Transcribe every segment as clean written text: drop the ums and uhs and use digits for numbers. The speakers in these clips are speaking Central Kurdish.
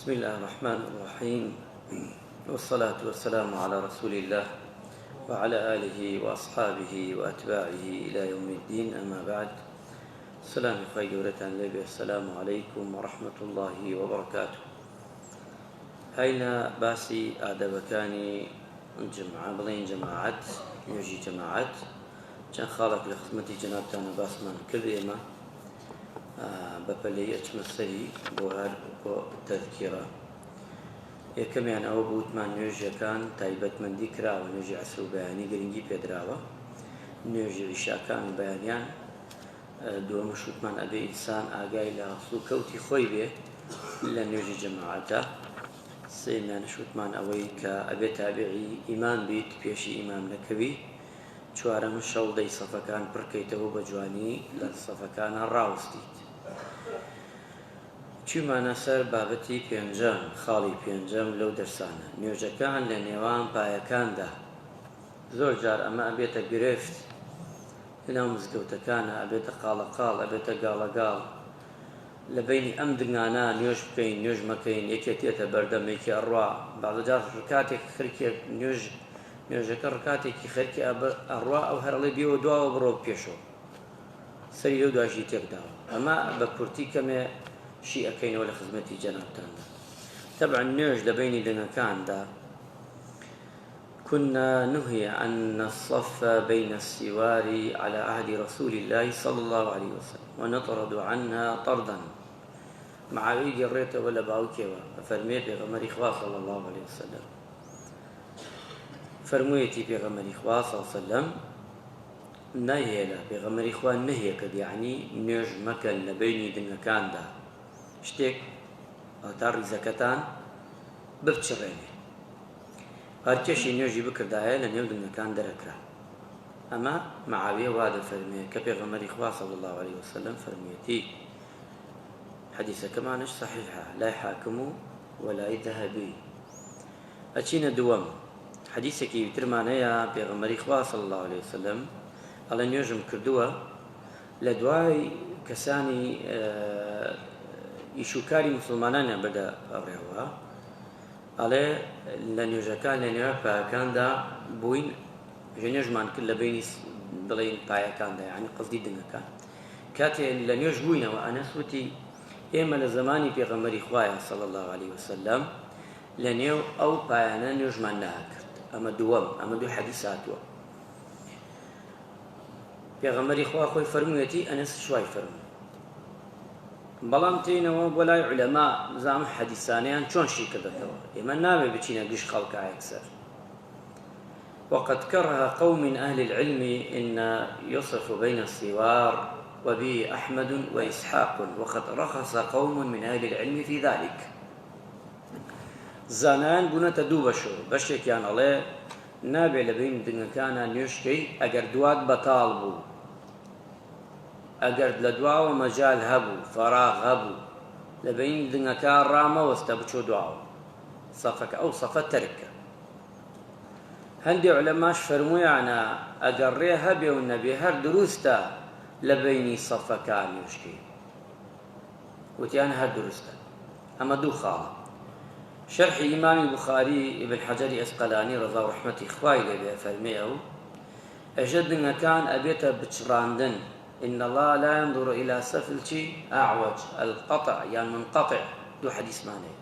بسم الله الرحمن الرحيم والصلاة والسلام على رسول الله وعلى آله وأصحابه وأتباعه إلى يوم الدين أما بعد سلامی خوای گەورەتان لێبێ السلام علیکم ورحمة الله وبرکاته هاینە باسی ئادەبەکانی جمعە بڵێن جەماعەت نوێژی جەماعەت چەند خاڵێک لە خزمەتی جەنابتانە باسمان کرد ئێمە بە پەلەی ئەچمە سەری بۆ هەر بۆ تەذکیرە یەکەمیان ئەوە بووتمان نوێژەکان تایبەتمەندی کراوە نوێژی عەسر و بەیانی گرنگی پێدراوە نوێژی عیشاکان و بەیانیان دووەمش وتمان ئەبێ ئینسان ئاگای لە هەڵسوکەوتی خۆی بێ لە نوێژی جەماعەتە سێیەمیانش وتمان ئەوەی کە ئەبێ تابعی ئیمام بیت پێشی ئیمام نەکەوی چوارەم شەوڵدەی سەفەکان پڕکەیتەوە بە جوانی لە سەفەکانە ڕاوستیت چیمانە سەر بابەتی پێنجەم خاڵی پێنجەم لەو دەرسانە نوێژەکان لە نێوان پایەکاندا زۆر جار ئەمە ئەبێتە گرفت لەناو مزگەوتەکانا ئەبێتە قاڵەقاڵ ئەبێتە گاڵەگاڵ لە بەینی ئەم دنگانە نوێژ بکەین نوێژ مەکەین یەکێ تێتە بەردەم یەکێ ئەڕوا بەعزە جار ڕکاتێک خەرکێک نوێژ نوێژەکە ڕکاتێکی خەرکی ئەڕوا ئەو هەرڵێ بێوە دواوە بڕۆ پێشەوە سەری لەو دواشی تێکداوە ئەمە بە کورتی کەمێ شی ئەکەینەوە لە خزمەتی جەنابتاندا تەبعەن نوێژ لە بەینی دنگەکاندا كنا نهي أن نصف بين السوار على عهد رسول الله صلى الله عليه وسلم ونطرد عنها طردا معاویە گێڕێتەوە لە باوکیەوە ئەفەرموێ پێغەمبەری خوا صلی الله عليه وسلم فەرموویەتی پێغەمبەری خوا صلی الله عليه وسلم نایهێلا پێغەمبەری خوا نەهیە کرد یعنی نوێژ مەکەن لە بەینی دنگەکاندا شتێک تا ڕیزەکەتان بپچڕێنێ هەرکێشی نوێژی بکردایە لە نێو دنگەکان دەرەکرا. ئەمە معاویە وا دەفەرموێ کە پێغەمبەری خوا صلی اللە علیە وسلم فەرموویەتی، حەدیسەکەمانش صحیحە لای حاکم و و لای ذەهەبی. ئەچینە دووەم، حەدیسێکی ترمان هەیە پێغەمبەری خوا صلی اللە علیە وسلم ئەڵێ نوێژم کردووە لە دوای کەسانی ئیش و کاری موسڵمانانیان بردە ڕێوە، ئەڵێ لە نوێژەکان لە نێوان پایەکاندا بووین ژە نوێژمان کرد لە بینی بڵێین پایەکاندا یعنی قەزدی دنگەکان کاتێ لە نوێژ بووینەوە ئەنەس وتی ئێمە لە زمانی پێغەمبەری خوایە صلی الله علیه وسلم لە نێو ئەو پایانە نوێژمان ناکرد ئەمە دووەم ئەمە دوو حەدیث هاتووە پێغەمبەری خوا خۆی فەرموویەتی ئەنەس شوای فەرموو بەڵام تێینەوە بۆ لای عولەما بزانم حەدیسانەیان چۆن شی کردەتەوە ئێمە نابێ بچینە گشت خەڵکا یەکسەر وقد كره قوم من أهل العلم إن يصف بين السوار وبه أحمد وإسحاق وقد رخص قوم من أهل العلم في ذلك زانایان بوونەتە دوو بەشەوە بەشێکیان ئەڵێ نابێ لە بین دنگەکانە نوێژکەی ئەگەر دوات بەتاڵ بوو ئەگەر لە دواوە مەجال هەبوو، فەراغ هەبوو، لە بەینی دنگەکە ڕامەوەستە بچۆ دواوە، سەفەکە ئەو سەفە تەرک کە. هەندێ عولەماش فەرموویانە ئەگەر ڕێ هەبێ و نەبێ هەر دروستە لە بەینی سەفەکە نوێژ کەی. وتیان هەر دروستە. ئەمە دوو خاڵە. شەرحی ئیمامی بوخاری ئیبن حەجەری ئەسقەلانی ڕەزا و ڕەحمەتی خوای لێ بێ ئەفەرمێ ئەو ئێژە دنگەکان ئەبێتە بچڕاندن ان اللە لا ينظر الى سفل چی اعوج القطع یان منقطع دوو حەدیسمان هەیە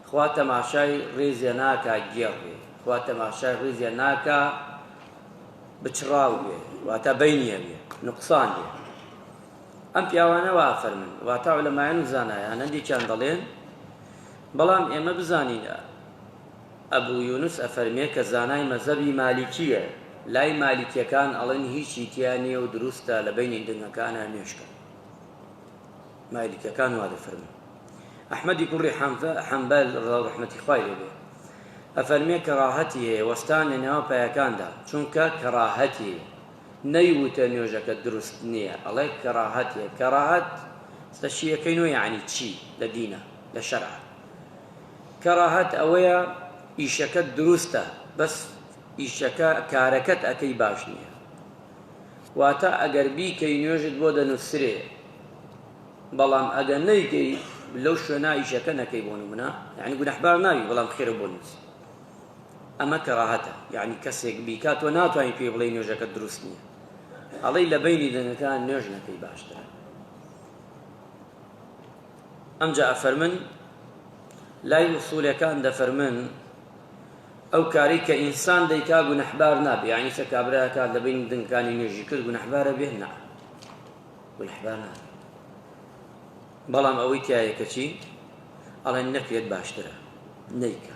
خوا تەماشای ڕیزێ ناکا گێڕ بێ خوا تەماشای ڕیزێ ناکا بچڕاو بێ واتە بینیە بێ نقصان بێ ئەم پیاوانە وا فەرمن واتە عولەمایان و زانایان هەندێکیان دەڵێن بەڵام ئێمە بزانین ئەبو یونس ئەفەرمێ کە زانای مەزهەبی مالیکیە، لای مالیکیەکان ئەڵێن هیچی تیا نیە و دروستە لە بەینی دنگەکانا نوێژ کەن. مالیکیەکان وا دەفەرموون. ئەحمەدی کوڕی حەنبەل ڕەزا و ڕەحمەتی خوای لێ بێ ئەفەرمێ کەڕاهەتی هەیە وەستان لە نێوان پایەکاندا چونکە کەڕاهەتی هەیە نەیوتە نوێژەکە دروست نییە ئەڵێ کەڕاهەت هەیە کەڕاهەت سەشیەکەینەوە یعنی چی لە دینە لە شەرعە کەڕاهەت ئەوەیە ئیشەکەت دروستە بەس ئیشەکە کارەکەت ئەکەی باش نییە واتە ئەگەر بیکەی نوێژت بۆ دەنووسرێ بەڵام ئەگەر نەیکەی لەو شوێنە ئیشەکە نەکەی بۆ نمونە یعنی گوناحبار نابی بەڵام خێرە بۆ نووسی ئەمە کەراهەتە یعنی کەسێک بیکات تۆ ناتوانانی پێی بڵێی نوێژەکە دروست نییە ئەڵێی لە بینی دەنگەکان نوێژ نەکەی باشترە ئەمجا ئەفەرمن لای وصولەکان دەفەرمن ئەو کاری کە ئینسان دەیکا گونەحبار نابێ یعنی چە کابرا کات لە بینی دەنگەکانی نوێژی کرد گونەحبارە بێ نا گونەحبار نابێ بەڵام ئەوەی تایە کەچی ئەڵێن نەکرێت باشترە نەیکا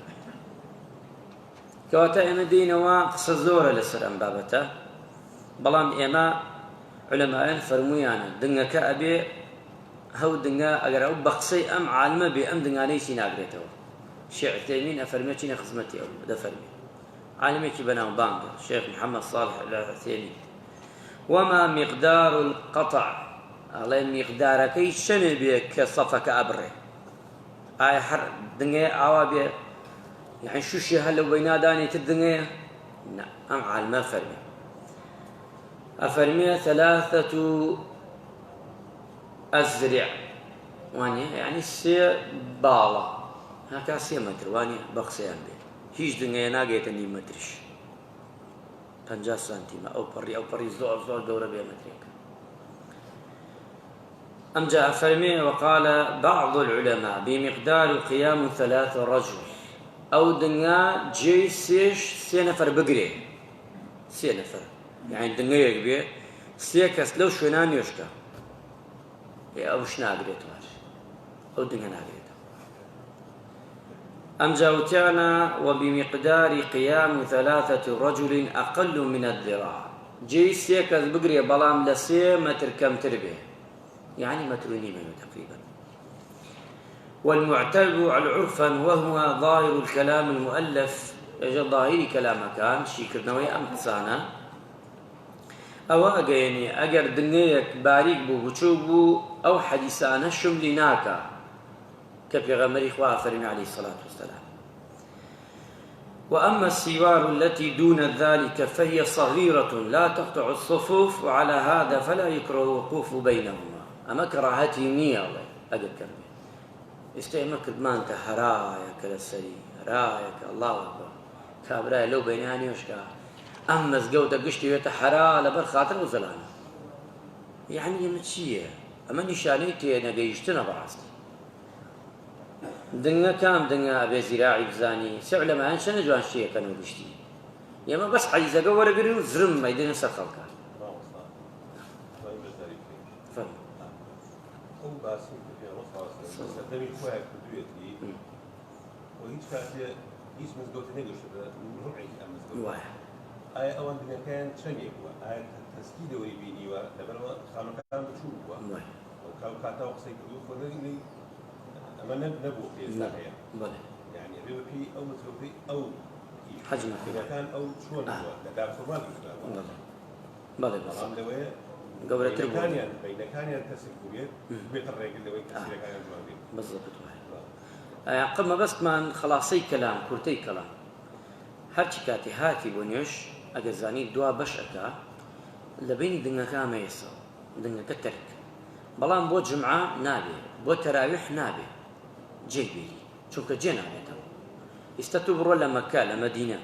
کەواتە ئێمە دێینەوە قسە زۆرە لەسەر ئەم بابەتە بەڵام ئێمە علەمایان فەرموویانە دنگەکە ئەبێ هەو دنگە ئەگەر ئەو بە قسەی ئەم عالمە بێ ئەم دنگانەی چی ناگرێتەوە شێخ عثەیمین ئەفەرمێ چینە خزمەتی ئەو دەفەرمێ عالمێکی بەناوبانگە شێخ محەممەد صالح العثەیمین وما مقدار القطع ئەڵێ میقدارەکەی چەنێ بێ کە سەفەکە ئەبڕێ ئایا هەر دنگەیە ئاوا بێ یعنی شوشی هەر لەو بەینا دانێ تر دنگەیە نا ئەم عالمە فەرمێ ئەفەرمێ ثلاثة أزرع وانیە یعنی سێ باڵا هەکا سێ مەتر وانیە بە قسەیان بێ هیچ دنگەیە ناگەێتە نیو مەتریش 50 سانتیمە ئەو پەڕی ئەو پەڕی زۆر زۆر گەورە بێ مەترێک ئەمجا ئەفەرمێ وقال بعض العلماء بمقدار قيام ثلاث رجل ئەو دنگا جێی سێش سێ نەفەر بگرێ سێ نەفەر یعنی دنگەیەک بێ سێ کەس لەو شوێنان نوێشکە ئەوش ناگرێتەوە ئەو دنگە ناگرێتەوە ئەمجا وتیانە وبمقدار قيام ثلاثة رجل أقل من الذراع جێی سێ کەس بگرێ بەڵام لە سێ مەتر کەمتر بێ یعنی مەتر و نیمە تقریبا والمعتل عرفا وهو ظاهر الكلام المؤلف ئێژە ظاهری کەلامەکان شیکردنەوەی ئەم قسانە ئەوە ئەگەیەنێ ئەگەر دنگەیەک باریک بوو بچووک بوو ئەو حەدیسانە شملی ناکا کە پێغەمبەری خوا ئەفەرمی علیه الصلاة والسلام وأما السوار التي دون ذلك فهي صغيرة لا تقطع الصفوف وعلى هذا فلا يكره الوقوف بينهما ئەمە کەڕاهەتی نییە ئەڵێ ئەگەر کەم بێت ئێستا ئێمە کردمانتە هەرایەکە لەسەری هەرایەکە الله أكبر کابرای لەو بەینە نوێژکە ئەم مزگەوتە گشتی وێتە حەرا لەبەر خاتر ئەو زەلامە یعنی ئەمە چییە ئەمە نیشانەی تێنەگەیشتنە بەڕاستی دنگە کام دنگە ئەبێ زیراعی بزانی سێ عولەمایان چەنە جوان شتیەکەن و گشتی ئێمە بەس حەدیسەکە وەرەگرن و زرم مەیدەنە سەر خەڵکە ئەو باسی کە پێغەمبەر صلی الله علیه و سلم سەردەمی خۆیان کردوویەتی و هیچ کاتێ هیچ مزگەوتێ نەگەشتە ڕوعێکی ئەم مزگەوت وایە ئایا ئەوان دنیاکەیان چەندێک بووە ئایا تەسکی دەوری بینیوە لەبەرەوە خانەکان بچوو بووە وایە ئەو کاو کاتەوە قسەی کردو خۆ نەی ئەمە نەبوو کە ئێستا نە هەیە بەڵێ یعنی ئەبێ بەپێی ئەو مزگەوتەی ئەو ئیش حەجمەکەی دنیاکان ئەو چۆن آه. بووە لە دارخورما دروستکراوە بەڵێ بەڵێ بەڵام بالضبط لەوەیە گەورەتر بوو بینەکانیان بینەکانیان تەسک بووێت بێتە ڕێگر لەوەی آه. کەسیرەکانیان جوان بێت بالضبط وایە قە مەبەستمان خەڵاسەی کەلام کورتەی کەلام هەرچی کاتی هاتی بۆ نوێژ ئەگەر زانی دوا بەش ئەکا لە بینی دنگەکە مەیەسەوە دنگەکە تەرک بەڵام بۆ جمعە نابێ بۆ تەراویح نابێ جێی بێری چونکە جێ نابێتەوە ئیستا تو بڕۆ لە مەکە لە مەدینە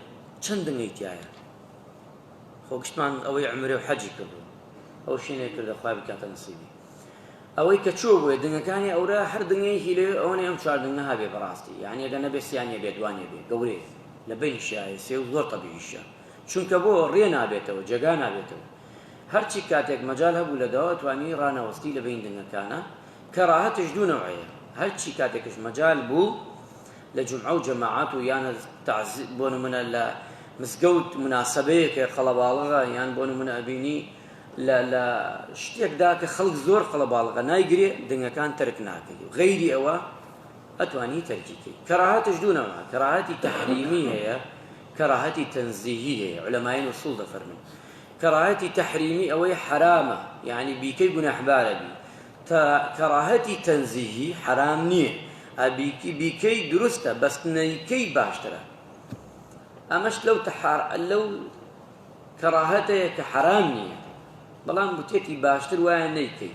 چەند دنگەی تایە خۆ گشتمان ئەوەی عمرێ و حەجی کردووە ئەو شوێنێ کردە خوای بکاتە نسیبی ئەوەی کە چووە بۆیە دنگەکانی ئەورە هەر دنگەیەکی لەوێ ئەوەنەی ئەم چوار دنگە هەبێ بەڕاستی یعنی ئەگەر نەبێ سیانیە بێ دوانیە بێ گەورەیە لە بەینیشایە سێ و زۆر تەبیعیشە چونکە بۆ ڕێ نابێتەوە جێگا نابێتەوە هەرچی کاتێک مەجال هەبوو لە داوە توانی ڕانەوەستی لە بەین دنگەکانە کەراهەتش دوو نەوعەیە هەرچی کاتێکش مەجال بوو لە جومعە و جەماعەت و یان بۆ نمونە لە مزگەوت مناسبەیەکە قەڵەباڵغە یان بۆ نمونە ئەبینی لە لە شتێکدا کە خەڵک زۆر قەڵەباڵغە نایگرێ دنگەکان تەرک ناکەی و غەیری ئەوە ئەتوانی تەرکی کەی کەراهەتش دوو نەوعە کەراهەتی تەحریمی هەیە کەراهەتی تەنزیهی هەیە عولەمایان وسوڵ دەفەرمن کەراهەتی تەحریمی ئەوەی حەرامە یعنی بیکەی گوناحبارە بی تا کەراهەتی تەنزیهی حەرام نییە ئەبیکی بیکەی دروستە بەس نەیکەی باشترە ئەمەش لەو تەحار لەو کەراهەتەیە کە حەرام نییە بەڵام وتێتی باشتر وایە نەیکەی.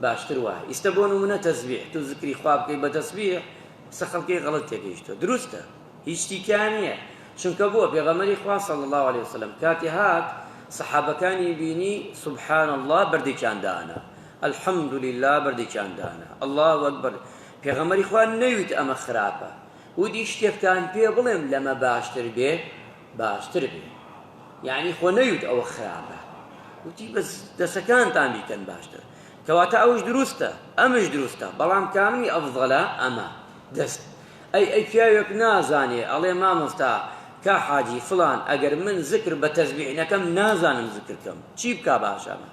باشتر وایە ئیستە بۆ نمونە تەسبیح تو زکری خوا بکەی بە تەسبیح ئیستە خەڵکی غەڵەت تێگەیشتوە دروستە هیچ شتی تیا نییە چونکە بۆ پێغەمبەری خوا صلی الله علیه وسلم کاتی هات سەحابەکانی بینی سبحان الله بەردێکیان دانا الحمد لله بەردێکیان دانا الله اکبر پێغەمبەری خوا نەیوت ئەمە خراپە ودی شتێکتان پێ بڵێم لەمە باشتر بێ باشتر بێ یعنی خۆ نەیوت ئەوە خراپە وتی بەس دەسەکانتان بیکەن باشتر کەواتە ئەوش دروستە ئەمش دروستە بەڵام کامی ئەفضەلە ئەمە دەست ئەی ئەی پیاوێک نازانێ ئەڵێ مامۆستا کا حاجی فڵان ئەگەر من زکر بە تەزبیح نەکەم نازانم زکر کەم چی بکا باشە ئەمە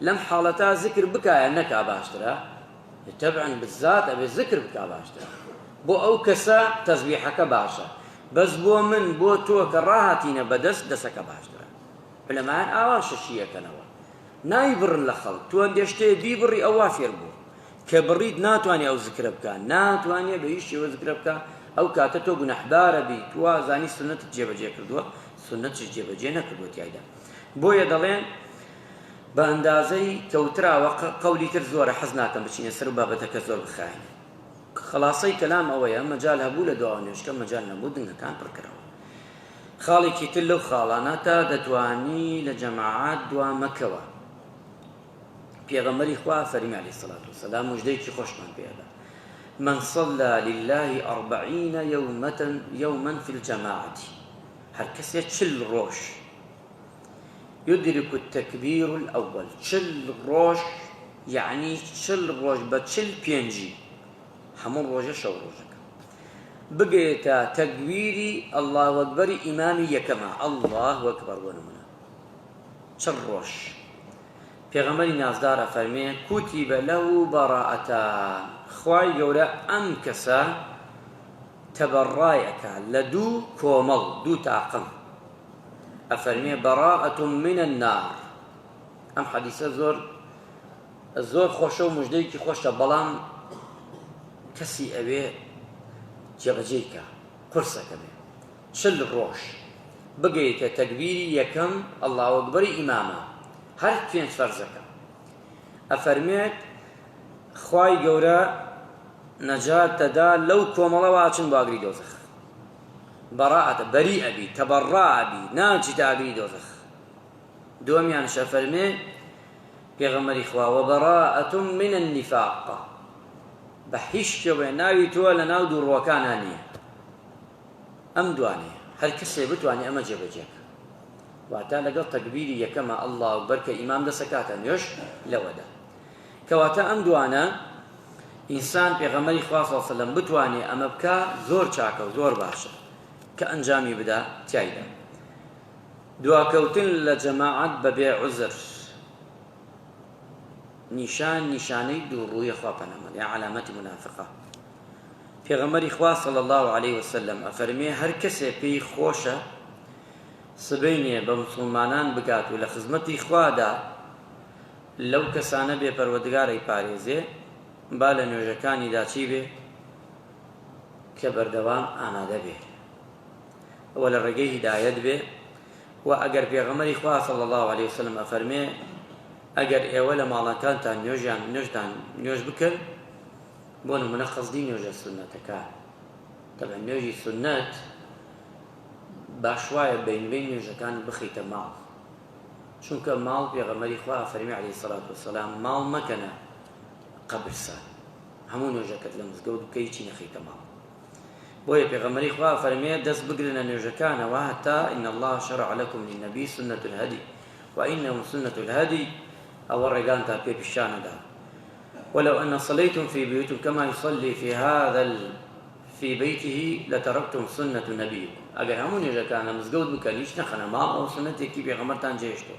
لەم حاڵەتا زکر بکایە نەکا باشترە تەبعا بالذات ئەبێ زکر بکا باشترە بۆ ئەو کەسە تەزبیحەکە باشە بەس بۆ من بۆ تۆ کە ڕاهاتینە بەدەست دەسەکە باشترە عولەمایان ئاوا شەشیەکەنەوە نایبڕن لە خەڵک تۆ هەندێ شتێ بیبڕی ئەو وا فێر بوو کە بڕیت ناتوانێ ئەو زکرە بکا ناتوانێ بە هیچ شێوە زکرە بکا ئەو کاتە تۆ گوناحبارە بی تو زانی سوننەتت جێبەجێ کردووە سوننەتش جێبەجێ نەکردووە تیایدا بۆیە دەڵێن بە ئەندازەی کەوتراوە قەولی تر زۆرە حەز ناکەم بچینە سەر و بابەتەکە زۆر بخایەنێ خلاصەی کەلام ئەوەیە مەجال هەبوو لە دواوە نوێژکە مەجال نەبوو دنگەکان پڕکەرەوە خاڵێکی تر لەو خاڵانە تا دەتوانی لە جەماعات دوا مەکەوە پێغەمبەری خوا فەرمی علیه الصلاة والسلام مژدەیەکی خۆشمان پێ ئەدا من صلى لله أربعين يومة يوما في الجماعة هەر کەسێ 40 ڕۆژ يدرك التكبير الأول 40 ڕۆژ یعنی 40 ڕۆژ بە 40 پێنجی هەموو ڕۆژە شەو ڕۆژەکە بگەیتە تەکبیری اللە اکبری ئیمامی یەکەمە اللە اکبر بۆ نمونە 40 ڕۆژ پێغەمبەری نازدار ئەفەرمێ کوتیبە له براءتان خوای گەورە ئەم کەسە تەبەڕای ئەکا لە دوو کۆمەڵ دوو تاقم ئەفەرمێ براءة من النار ئەم حەدیسە زۆر زۆر خۆشە و مژدەیەکی خۆشە بەڵام کەسی ئەوێ جێبەجێی کە قورسە کەمێ 40 ڕۆژ بگەیتە تەکبیری یەکەم اللە اکبری ئیمامە هەر پێنج فەرزەکە ئەفەرمێت خوای گەورە نەجات دەدا لەو کۆمەڵەوە ئاچن بۆ ئاگری دۆزەخ بەڕاءەتە بەری ئەبی تەبەڕا ئەبی ناچیتە ئاگری دۆزەخ دووەمیانش ئەفەرمێ پێغەمبەری خوا وبراءة من النفاق بە هیچ شێوەیە ناوی تۆ لە ناو دووڕوەکانا نییە ئەم دوانەیە هەر کەسێ بتوانێ ئەمە جێبەجێ کە واتە لەگەڵ تەکبیری یەکەمە اللە اکبر کە ئیمام دەسەکاتە نوێژ لەوەدا کەواتە ئەم دوانە ئینسان پێغەمبەری خوا صلی الله علیه وسلم بتوانێ ئەمە بکا زۆر چاکە و زۆر باشە کە ئەنجامی بدا تیایدا دواکەوتن لە جەماعەت بەبێ عوزر نیشان نیشانەی دووڕوویە خوا پەنامان یا عەلامەتی مونافقە پێغەمبەری خوا صلی اللە علیه وسلم ئەفەرمێ هەر کەسێ پێی خۆشە سبەینێ بە مسوڵمانان بگات و لە خزمەتی خوادا لەو کەسانە بێ پەروەردگار ئەیپارێزێ با لە نوێژەکانیدا چی بێ کە بەردەوام ئامادە بێ و لە ڕێگەی هیدایەت بێ و ئەگەر پێغەمبەری خوا صلی الله علیه وسلم ئەفەرمێ ئەگەر ئێوە لە ماڵەکانتان نوێژیان نوێژتان نوێژ بکەن بۆ نمونە قەسدی نوێژە سوننەتەکان تەبعەن نوێژی سوننەت باش وایە بەین بەین نوێژەکان بخەیتە ماڵ چونکە ماڵ پێغەمبەری خوا فەرمی عەلەیهی سەلات وەسەلام ماڵ مەکەنە قەبرسان هەموو نوێژەکەت لە مزگەوت بکە هیچی نەخەیتە ماڵ بۆیە پێغەمبەری خوا فەرمێ دەست بگرنە نوێژەکانەوە هەتا إن الله شرع لكم للنبي سنة الهدي وإنه سنة الهدي ئەوە ڕێگانتان پێ پیشانەدا ولو أن صليتم في بيوتكم كما يصلي في هذا ال... في بيته لتركتم سنة نبيكم ئەگەر هەموو نوێژەکان لە مزگەوت بکەن هیچ نەخەنە ماڵ ئەو سوننەتێکی پێغەمبەرتان جێهێشتووە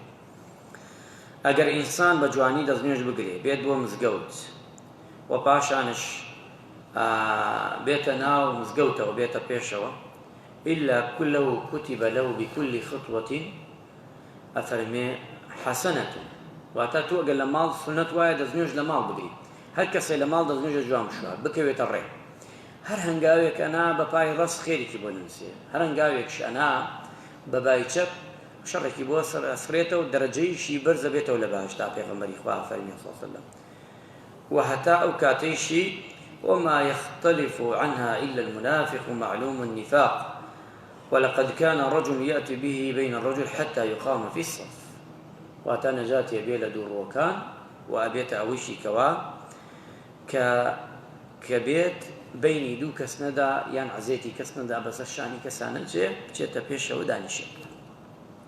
ئەگەر ئینسان بە جوانی دەستنوێژ بگرێ بێت بۆ مزگەوت و پاشانش بێتە ناو مزگەوتەوە بێتە پێشەوە إلا كله كتب له بكل خطوة ئەفەرمێ حسنة واتە تۆ ئەگەر لە ماڵ سوننەت وایە دەستنوێژ لە ماڵ بگری هەر کەسێ لە ماڵ دەستنوێژە جوان بشوا بکەوێتە ڕێ هەر هەنگاوێک ئەنا بە پای ڕەست خێرێکی بۆ نووسێ هەر هەنگاوێکش ئەنا بە بای چەپ شەڕێکی بۆ سەر ئەسڕێتەوە دەرەجەیشی بەرزە بێتەوە لە بەهەشتا پێغەمبەری خوا فەرمی صلی الله علیه وسلم. و هەتا ئەو کاتەیشی وما يختلف عنها إلا المنافق معلوم النفاق ولقد كان رجل يأتي به بين الرجل حتى يقام في الصف. واتە نەجاتی ئەبێ لە دووڕووەکان و ئەبێتە ئەوەیشی کەوا کە کە بێت بینی دوو کەس نەدا یان عەزێتی کەس نەدا بەسەر شانی کەسا نەچێ بچێتە پێشەوە دانیشێ.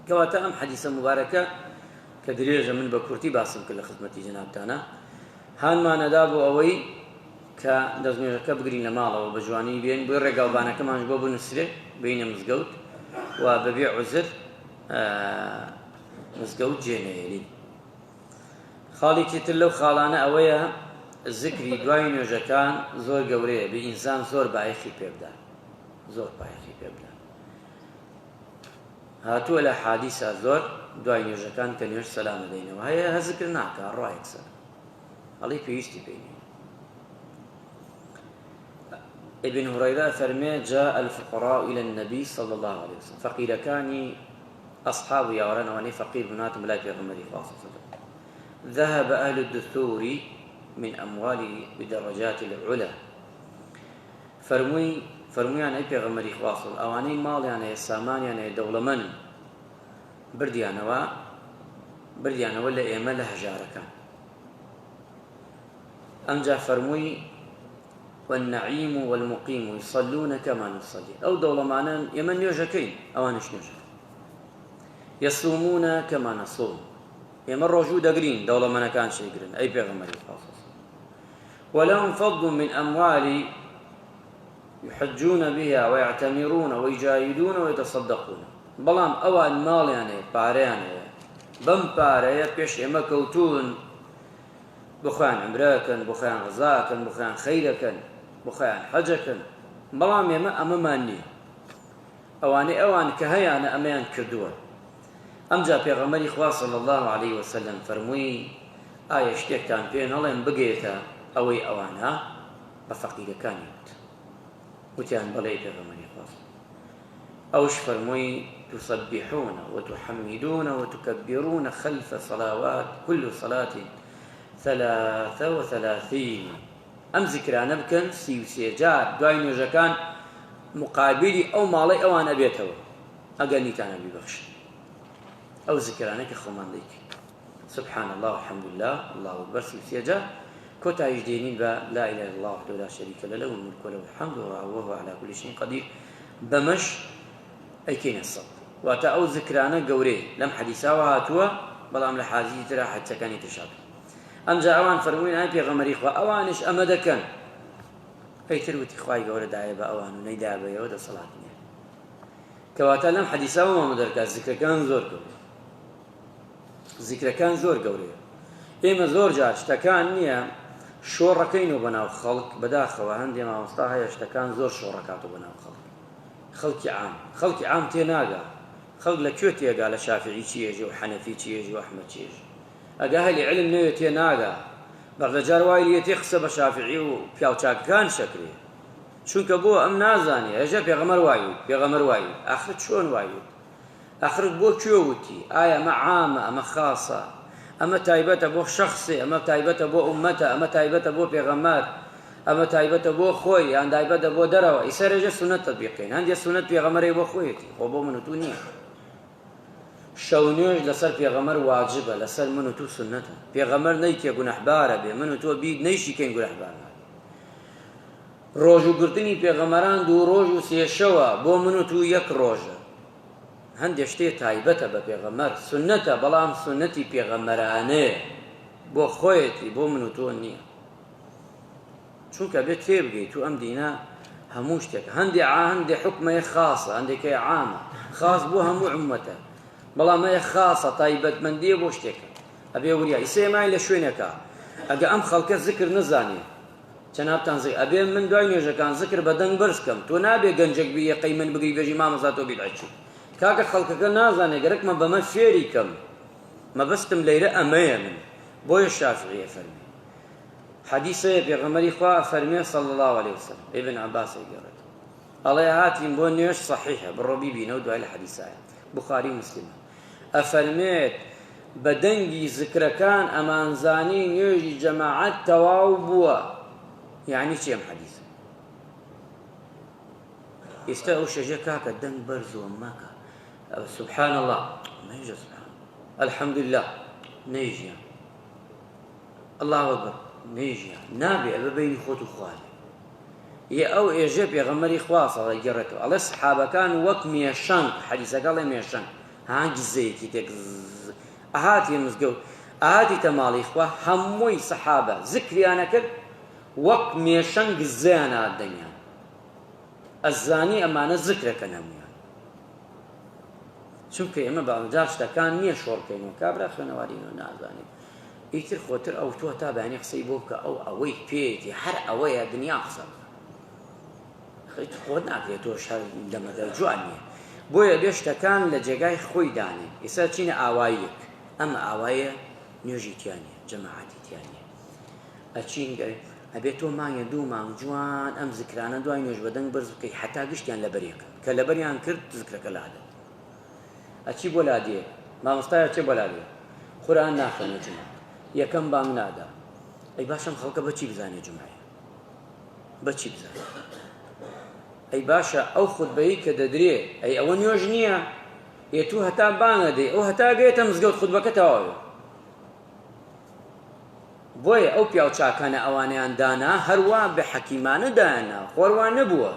کەواتە ئەم حەدیسە موبارەکە کە درێژە من بە کورتی باسم کرد لە خزمەتی جەنابتانە هانمانەدا بۆ ئەوەی کە دەستنوێژەکە بگرین لە ماڵەوە بە جوانی بێن بۆی ڕێگاوبانەکەمانش بۆ بنووسرێ بینە مزگەوت و بەبێ عوزر مزگەوت جێ نەهێلین. خاڵێکی تر لەو خاڵانە ئەوەیە زکری دوای نوێژەکان زۆر گەورەیە بێ ئینسان زۆر بایەخی پێ بدات زۆر بایەخی پێ بدات. هاتووە لە حادیسا زۆر دوای نوێژەکان کە نوێژ سەلام دەینەوە هەیە هە زکر ناکا ڕوا یەکسەر ئەڵێ پێویستی پێی نییە. ابن هريرة فەرمێ جاء الفقراء إلى النبي صلى الله عليه وسلم فەقیرەکانی ئەصحاب و یاوەران ئەوانەی فەقیر بوون هاتن بەلای پێغەمبەری خوا صلی الله عليه وسلم ذهب أهل الدثور من أموال بدرجات العلا فەرمووی، فەرموویان ئەی پێغەمبەری خوا صلی ئەوانەی ماڵیان هەیە سامانیان هەیە دەوڵەمەنن بردیانەوە بردیانەوە لە ئێمە لە هەژارەکان. ئەمجا فەرمووی والنعیم والمقیم یصلون کما نصلی ئەو دەوڵەمانان ئێمە نوێژەکەین ئەوانش نوێژەکەن یصومون کما نصوم ئێمە ڕۆژوو دەگرین دەوڵەمەنەکان شەیگرن ئەی پێغەمبەری خوا صلی ولهم فضل من أموال يحجون بها ويعتمرون ويجاهدون ويتصدقون بەڵام ئەوان ماڵیان هەیە پارەیان هەیە بەم پارەیە پێش ئێمە کەوتون بۆ خۆیان عمرەکەن بۆ خۆیان غەزاکەن بۆ خۆیان خەیرەکەن بۆ خۆیان حەجەکەن بەڵام ئێمە ئەمەمان نییە ئەوانەی ئەوان کە هەیانە ئەمەیان کردووە ئەمجا پێغەمبەری خوا صلی اللە علیە وسلم فەرمووی، ئایا شتێکتان پێ نەڵێم بگەیەتە ئەوەی ئەوانە؟ بە فەقیرەکانی وت. وتیان بەڵێ ئەی پێغەمبەری خوا. ئەوش فەرمووی، تسبحون وتحمدون وتكبرون خلف صلوات كل صلاة ثلاث وثلاثين ئەم زیکرانە بکەن 33 جار دوای نوێژەکان مقابلی ئەو ماڵەی ئەوان ئەبێتەوە. ئەگەر نیتانە بیبەخشن ئەو زکرانە کە خۆمان دەیکەین سبحان الله الحمد لله الله اکبر 33 جار کۆتاییش دێنین بە لا اله الا الله وحده لا شريك له له الملك وله الحمد وهو على كل شيء قدير بەمەش ئەیکەینە سەد واتە ئەو زکرانە گەورەیە لەم حەدیساوە هاتووە بەڵام لە حازی ترا حەدیسەکانی ترشات ئەمجا ئەوان فەرمووین ئای پێغەمبەری خوا ئەوانش ئەمە دەکەن ئەیتر وتی خوای گەورە دایە بە ئەوان و نەیدا بە ئێوە دەسەڵات نییە کەواتە لەم حەدیسەوە مامە دەرکات زیکرەکان زۆر گەورەیە زیکرەکان زۆر گەورەیە ئێمە زۆر جار شتەکان نییە شۆڕەکەین و بەناو خەڵک بەداخەوە هەندێ مامۆستا هەیە شتەکان زۆر شۆڕەکاتەوە بەناو خەڵک خەڵکی عام خەڵکی عام تێناگا خەڵک لە کوێ تێگا لە شافعی چیێژێ و حەنەفی چیێژێ و ئەحمەد چیێژێ ئەگە هەلی علم نەوێ تێناگا بەغدە جار وای لێتێ قسە بە شافعی و پیاوچاکەکان شەکرێ چونکە بۆ ئەم نازانێ ئەژە پێغەمبەر وای وت پێغەمبەر وای وت ئاخر چۆن وای وت ئاخر بۆ کوێ وتی ئایا ئەمە عامە ئەمە خاصە ئەمە تایبەتە بۆ شخصێ ئەمە تایبەتە بۆ ئومەتە ئەمە تایبەتە بۆ پێغەمبەر ئەمە تایبەتە بۆ خۆی یان تایبەتە بۆ دەرەوە ئیسا رێژە سونەت تطبیقین هەندێ سونەت پێغەمبەرەی بۆ خۆیەتی خۆ بۆ من و تو نییە شەو نوێژ لەسەر پێغەمبەر واجبە لەسەر من و تو سونەتە پێغەمبەر نەیکێ گوناحبارە بێ من و تۆ بیت نەیشیکەین گوناحبار نابێ ڕۆژوو گرتنی پێغەمبەران دوو ڕۆژ و سێ شەوە بۆ من و تو یەک ڕۆژە هەندێ شتێ تایبەتە بە پێغەمبەر سوننەتە بەڵام سوننەتی پێغەمبەرانەیە بۆ خۆیەتی بۆ من و تۆ نییە چونکە بێت تێبگەیت تو ئەم دینە هەموو شتێک هەندێ هەندێ حکومەیە خاصە هەندێکەیە عامە خاص بۆ هەموو عمەتە بەڵام هەیە خاصە تایبەتمەندیە بۆ شتێکە ئەبێ وریا ئیسێمای لە شوێنێکە ئەگە ئەم خەڵکە زکر نزانێ جەنابتان زی ئەبێ من دوای نوێژەکان زکر بە دەنگ بەرز کەم تۆ نابێ گەنجێک بی یەقەی من بگری بێژی مامۆستا تۆ بیدعەچی کاکە خەڵکەکە نازانێ گەرەکمە بەمە فێری کەم مەبەستم لەیرە ئەمەیە من بۆیە شافعیە فەرمی حەدیثەیە پێغەمبەری خوا فەرمێ صلی الله علیه وسلم ابن عباس ئەیگێڕێت ئەڵێ هاتین بۆ نوێژ صحیحە بڕۆ بیبینەوە دوای لە حەدیثایە بخاری و مسلمە ئەفەرمێت. بە دەنگی زکرەکان ئەمانزانی نوێژی جەماعەت تەواو بووە. یعنی چی ئەم حەدیسە؟ ئێستا ئەو شەژە کاکە دەنگ بەرزۆ مەکە، سبحان الله نەیژە، سبحان الحمدلله نەیژیان، الله اکبر نەیژیان، نابێ ئەبە بینی خۆت و خوا بێ. یە ئەو ئێژێ پێغەمبەری خوا صلی الله گەڕێتەوە ئەڵێ سەحابەکان وەک مێشەنگ، حەدیسەکە ئەڵێ مێشەنگ ها گزەیەکی تێک ئەهاتی مزگەوت ئەهاتیتە ماڵی خوا، هەمووی سەحابە زکریانە کرد وەک مێشەنگ گزەیان هات دەنگیان، ئەزانی ئەمانە زکرەکەن هەموویان. چونکە ئێمە بەجار شتەکان نییە شۆڕکەینەوە، کابرا خوێنەوارینەوە نازانێت، ئیتر خۆتر ئەو تۆ تا بەیانی قسەی بۆ بکە، ئەو ئەوەی پێیەتی هەر ئەوەیە دنیا قسە بکە، خۆت ناکرێت تۆش هەر دەمەدەر جوان نییە. بۆیە بێ شتەکان لە جێگای خۆی دانێ. ئێستا چینە ئاواییەک، ئەمە ئاوایە نوێژی تیا نییە، جەماعەتی تیا نییە، ئەچین ئەبێ تۆ مانگێ دوو مانگ جوان ئەم زکرانە دوای نوێژ بەدەنگ بەرز بکەی حتا گشتیان لەبەرێکن، کە لەبەریان کرد زکرەکە لادە. ئەچی بۆ لادێ مامۆستایە چێ بۆ لادێ قورئان ناخوێنێ، جومعە یەکەم بانگ نادا، ئەی باشم خەڵکە بەچی بزانێ جومعەیە؟ بەچی بزانێ؟ ئەی باشە ئەو خودبەی کە دەدرێ ئەی ئەوە نوێژ نییە؟ ئێ تو هەتا بانگە دەی ئەو هەتا گەیتە مزگەوت خودبەکە تەواوێ. بۆیە ئەو پیاو چاکانە ئەوانەیان دانا هەروا بە حەکیمانە دایاننا، خۆروا نەبووە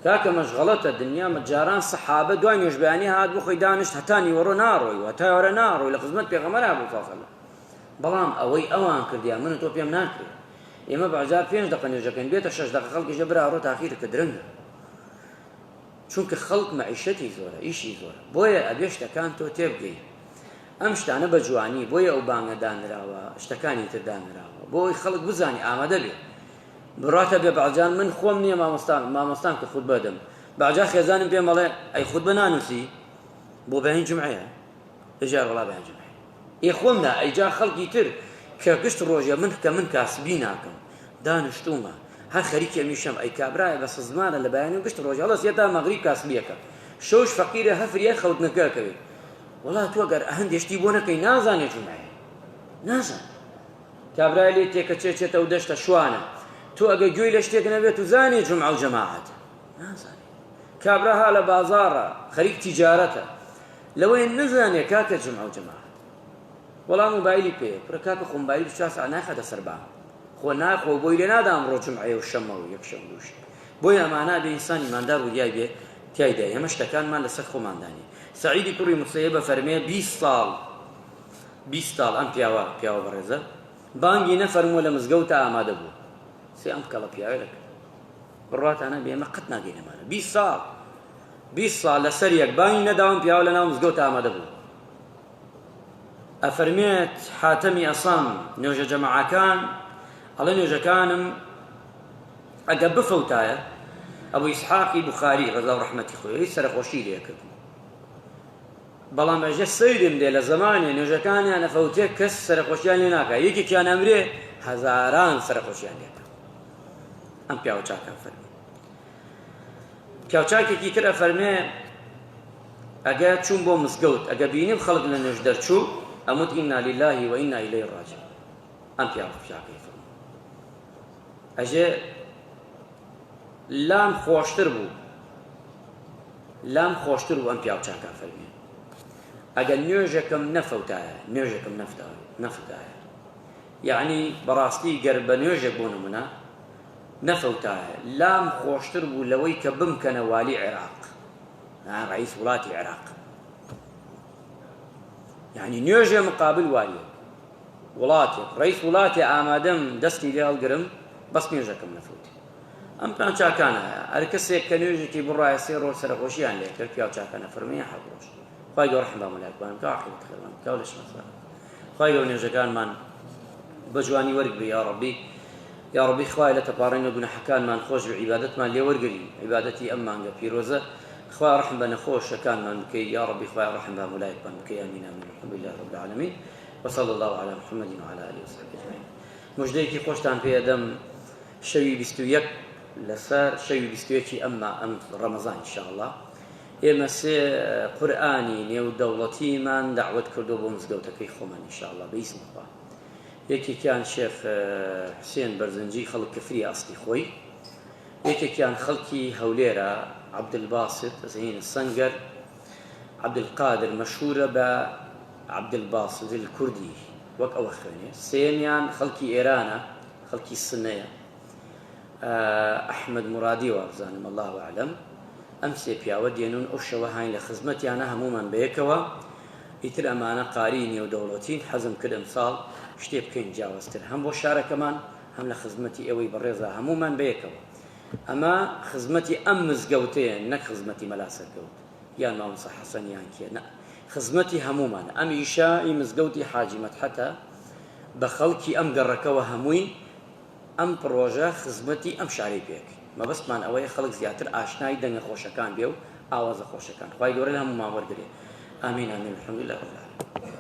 کاکە مەشغەڵەتە دنیا. جاران سەحابە دوای نوێژ بەیانی هات بۆ خۆی دانیشت هەتا نیوەڕۆ ناڕۆی و هەتا ئێوارە ناڕۆی لە خزمەت پێغەمبەرا بوو صلی الله. بەڵام ئەوەی ئەوان کردیان من و تۆ پێم ناکرێت. ئێمە بەجار 5 دقە نوێژەکەین بێتە 6 دقە خەڵکیشە برا ڕۆ تاخیر کە درەنگە، چونکە خەڵک مەعیشەتی زۆرە ئیشی زۆرە. بۆیە ئەبێ شتەکان تۆ تێبگەی ئەم شتانە بە جوانی. بۆیە ئەو بانگە دانراوە، شتەکانی تر دانراوە بۆ ئەوەی خەڵک بزانی ئامادە بێ بڕاتە بێ. بەعجان من خۆم نییە مامۆستان، مامۆستان کە خودبە دەم بەعجا خێزانم پێم ئەڵێ ئەی خودبە نانووسی بۆ بەیانی جومعەیە؟ ئێجار وەڵا بەیانی جومعەیە. ئێ خۆم نا، ئەیجا خەڵکی تر کە گشت ڕۆژێ من کە من کاسبی ناکەم دانیشتوومە هەر خەریکی ئەمیشەم، ئەی کابرایە بە سزمانە لە بەیانی و گشت ڕۆژێ هەڵەس تا مەغریب کاسبیەکە، شەوش فەقیرە هەر فریای خەوتنەکە ئەکەوێ. وەڵا تۆ گەر هەندێ شتی بۆ نەکەی نازانێ جومعەیە، نازانێ. کابرای لێ تێکەچێ چێتە و دەشتە شوانە، تۆ ئەگەر گوێی لە شتێک نەبێت و زانێ جومعە و جەماعەتە نازانێ. کابرا ها لە بازاڕە خەریک تیجارەتە لەوەی نەزانێ کاکە جومعە و جەماعەت. وەڵا مۆبایلی پێیە، کورە کاکە خۆ مۆبایلی 24 سەعات ناخاتە سەر بان، خۆ ناخۆ بۆی لێ نادا ئەمڕۆ جومعەیە و شەممە و یەکشەم و دووشەم. بۆیە ئەمانە بێ ئینسان ئیماندار وریای بێ تیایدا. ئێمە شتەکانمان لەسەر خۆماندانی. سەعیدی کوڕی مسەیەبە فەرمێ 20 ساڵ 20 ساڵ ئەم پیاوە پیاوە بەڕێزە بانگی نەفەرمووە لە مزگەوتە ئامادە بوو. سێ ئەم کەڵە پیاوە لەکرد بڕواتانە بێ ئێمە قەت ناگەینە مانە. 20 ساڵ 20 ساڵ لەسەر یەک بانگی نەداوم پیاوە لەناو مزگەوتە ئامادە بوو. ئەفەرمێت حاتەمی ئەسەم نوێژە جەماعەکان ئەڵێ نوێژەکانم ئەگە بفەوتایە ئەبو ئیسحاقی بوخاری ڕەزا و ڕەحمەتی خۆی سەرەخۆشی لێ کردم، بەڵام ئەژە سەیرم دێ لە زەمانێ نوێژەکانیان ئەفەوتێ کەس سەرەخۆشیان لێ ناکا، یەکێکیان ئەمرێ هەزاران سەرەخۆشیان لێکا. ئەم پیاوە چاکە فەرمی پیاوچاکێکی تر ئەفەرمێ ئەگە چوون بۆ مزگەوت ئەگە بینیم خەڵک لە نوێژ دەرچوو ئەموت ئینا لیلاهی و ئینا ئیلەیهی ڕاجعون. ئەم پیاوە پیاکەی فەرموو ئەژێ لام خۆشتر بوو، لام خۆشتر بوو ئەم پیاو چاکە فەرمێ ئەگەر نوێژەکەم نەفەوتایە، نوێژەکەم نەفەوتایە، یعنی بەڕاستی گەر بە نوێژێک بۆ نمونە نەفەوتایە لام خۆشتر بوو لەوەی کە بمکەنە والی عێراق، ڕئیس وڵاتی عێراق. یعنی نوێژێ مقابل والیەک وڵاتێک ڕئیس وڵاتێ ئامادەم دەستی لێ هەڵگرم بەس نوێژەکەم نەفەوتێ. ئەم پیاو چاکانە هەر کەسێک کە نوێژێکی بڕایە سێ ڕۆژ سەرەخۆشیان لێ کرد، پیاو چاکانە فەرمووی حەوت ڕۆژ. خوای گەورە ڕەحم بە مەلایکمان بکا، عاقبەت خێرمان بکا و لەشمان ساغ بکا. خوای گەورە نوێژەکانمان بە جوانی وەرگری یا ڕەبی. یا ڕەبی خوای لە تەپاڕین و گوناحەکانمان خۆش بی، عیبادەتمان لێ وەرگری، عیبادەتی ئەم مانگە پیرۆزە. خوای ڕەحم بە نەخۆشەکانمان بکەی یا ڕەبی، خوای ڕەحم بە مەلایکمان بکەی. آمین آمین. الحمد لله رب العالمین وصلى الله على محمد وعلى آله وصحبه أجمعين. مژدەیەکی خۆشتان پێ ئەدەم، شەوی 21 لەسەر شەوی 21 ئەمما ئەم ڕەمەزان ئینشاءالله. ئێمە سێ قورئانی نێودەوڵەتیمان دەعوەت کردووە بۆ مزگەوتەکەی خۆمان ان شاء اللە بە ئیزنی خوا. یەکێکیان شێخ حوسێن بەرزنجی خەڵک کفریە ئەسڵی خۆی، یەکێکیان خەڵکی هەولێرە عەبدولباسط زەین سەنگەر عەبدولقادر مەشهورە بە عەبدولباسط الکوردی وەک ئەوە خوێنێ. سێیەمیان خەڵکی ئێرانە خەڵکی سنەیە ئەحمەد مورادی وابزانم اللە اعلم. ئەم سێ پیاوە دێنون ئەو شەوە هاین لە خزمەتیانە هەموومان بەیەکەوە ئیتر ئەمانە قاری نێودەوڵەتین حەزم کرد ئەمساڵ شتێ بکەین جیاوازتر هەم بۆ شارەکەمان هەم لە خزمەتی ئێوەی بەڕێزا هەموومان بەیەکەوە ئەمە خزمەتی ئەم مزگەوتەیە نەک خزمەتی مەلا سەرکەوت یان مامۆستا حەسەن یان کێ نا خزمەتی هەموومانە ئەم ئیشە ئی مزگەوتی حاجی مەدحەتە بە خەڵکی ئەم گەڕەکەوە هەمووی ئەم پڕۆژە خزمەتی ئەم شارەی پێ کرد. مەبەستمان ئەوەیە خەڵک زیاتر ئاشنای دەنگە خۆشەکان بێ و ئاوازە خۆشەکان. خوای گەورە لە هەموومان وەرگرێ. آمین آمین الحمدللە رب العالمین.